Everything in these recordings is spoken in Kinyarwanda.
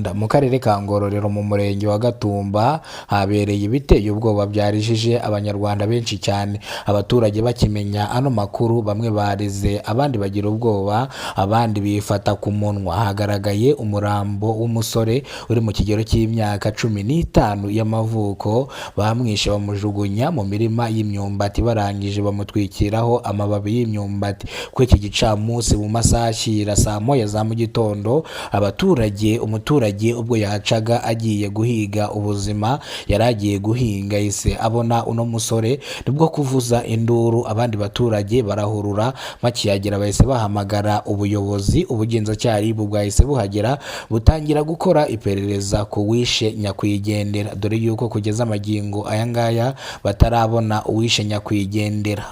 Rwanda. Mu karere ka Ngororero, mu murenge wa Gatumba, habereye ibiteye ubwoba byarijije Abanyarwanda benshi cyane. Abaturage bakimenya ano makuru, bamwe barize, abandi bagira ubwoba, abandi bifata ku munwa. Hagaragaye umurambo w'umusore uri mu kigero cy'imyaka 15 y'amavuko. Bamwishe bamujugunya mu mirima y'imyumbati, barangije bamutwikiraho amababi y'imyumbati. Kuri iki gicamunsi, mu masaha ashyira saa 1 za mu gitondo, abaturage, umuturage ubwo yacaga agiye guhiga ubuzima, yari agiye guhinga, yahise abona uno musore, nibwo kuvuza induru. Abandi baturage barahurura. Bakihagera bahise bahamagara ubuyobozi. Ubugenzacyaha, RIB, bwahise buhagera, butangira gukora iperereza ku wishe nyakwigendera, dore yuko kugeza amagingo aya ngaya batarabona uwishe nyakwigendera.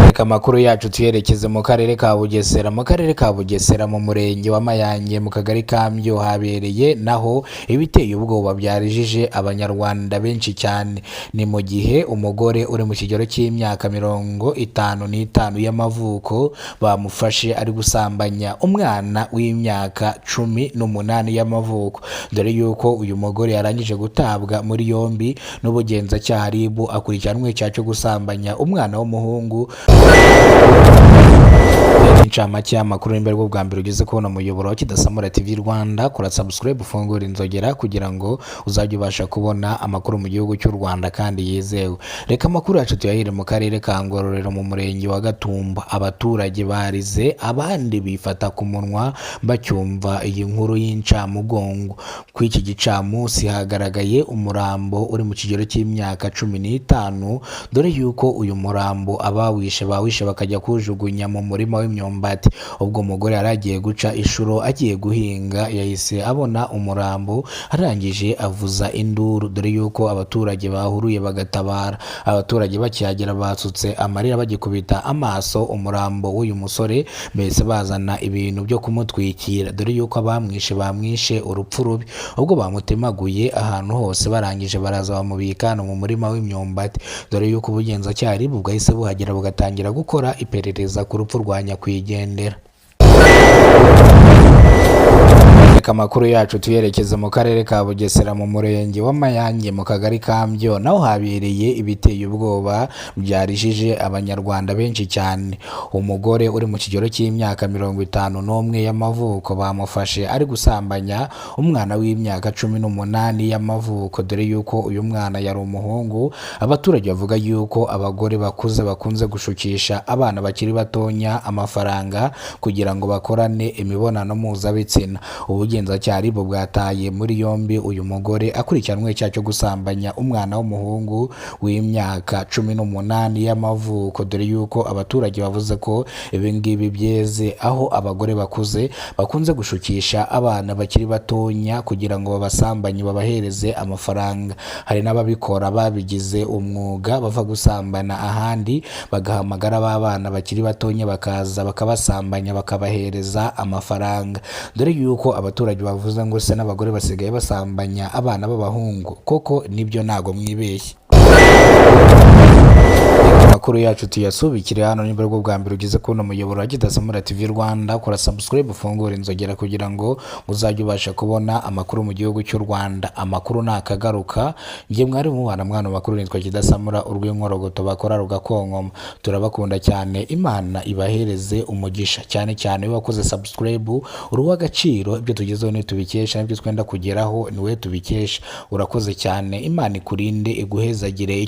Reka amakuru yacu tuyerekeze mu karere ka Bugesera. Mu karere ka Bugesera, mu murenge wa Mayange, mu kagari ka Mbyo, habereye naho ibiteye ubwoba byarijije Abanyarwanda benshi cyane. Ni mu gihe umugore uri mu kigero cy'imyaka 55 y'amavuko bamufashe ari gusambanya umwana w'imyaka 18 y'amavuko, dore yuko uyu mugore yarangije gutabwa muri yombi n'ubugenzacyaha, RIB, akurikiranwe icyaha cyo gusambanya umwana w'umuhungu. Incamake y'amakuru: nimba aribwo bwa mbere ugeze kubona umuyoboro wa Kidasamura TV Rwanda, kora subscribe, ufungure inzogera kugira ngo uzajye ubasha kubona amakuru mu gihugu cy'u Rwanda kandi yizewe. Reka amakuru yacu tuyahere mu karere ka Ngororero, mu murenge wa Gatumba. Abaturage barize, abandi bifata ku munwa bacyumva iyi nkuru y'incamugongo. Ku iki gicamunsi hagaragaye umurambo uri mu kigero cy'imyaka 15, dore yuko uyu murambo abawishe bawishe bakajya kuwujugunya mu murima w'imyumbati. Ubwo umugore yari agiye guca inshuro, agiye guhinga, yahise abona umurambo, arangije avuza induru, dore yuko abaturage bahuruye bagatabara. Abaturage bakihagera basutse amarira bagikubita amaso umurambo w'uyu musore, mbese bazana ibintu byo kumutwikira, dore yuko abamwishe bamwishe urupfu rubi. Ubwo bamutemaguye ahantu hose, barangije baraza bamubika hano mu murima w'imyumbati, dore yuko ubugenzacyaha, RIB, bwahise buhagera, bugatangira gukora iperereza ku rupfu rwa nyakwigendera. Reka amakuru yacu tuyerekeze mu karere ka Bugesera, mu murenge wa Mayange, mu kagari ka Mbyo. Naho habereye ibiteye ubwoba byarijije Abanyarwanda benshi cyane. Umugore uri mu kigero cy'imyaka 51 y'amavuko bamufashe ari gusambanya umwana w'imyaka 18 y'amavuko, dore yuko uyu mwana yari umuhungu. Abaturage bavuga yuko abagore bakuze bakunze gushukisha abana bakiri batonya amafaranga kugira ngo bakorane imibonano mpuzabitsina. Ubugenzacyaha, RIB, bwataye muri yombi uyu mugore, akurikiranwe icyaha cyo gusambanya umwana w'umuhungu w'imyaka 18 y'amavuko, dore yuko abaturage bavuze ko ibi ngibi byeze, aho abagore bakuze bakunze gushukisha abana bakiri batonya kugira ngo babasambanye, babahereze amafaranga. Hari n'ababikora babigize umwuga, bava gusambana ahandi bagahamagara ba bana bakiri batonya, bakaza bakabasambanya, bakabahereza amafaranga, dore yuko abaturage bavuze ngo se n'abagore basigaye basambanya abana b'abahungu koko? Nibyo, ntago mwibeshye. Amakuru yacu tuyasubikire hano. Nimba aribwo bwa mbere ugeze kubona umuyoboro wa Kidasamura TV Rwanda, kora subscribe, ufungure inzogera kugira ngo uzajye ubasha kubona amakuru mu gihugu cy'u Rwanda. Amakuru nakagaruka. Njye mwari mubana mwana makuru nitwa Kidasamura, urw'inkorogoto bakora rugakonkoma. Turabakunda cyane, Imana ibahereze umugisha, cyane cyane iyo wakoze subscribe uri uw'agaciro. Ibyo tugezeho ntitubikesha, n'ibyo twenda kugeraho ni wowe tubikesha. Urakoze cyane, Imana ikurinde, iguhezagire.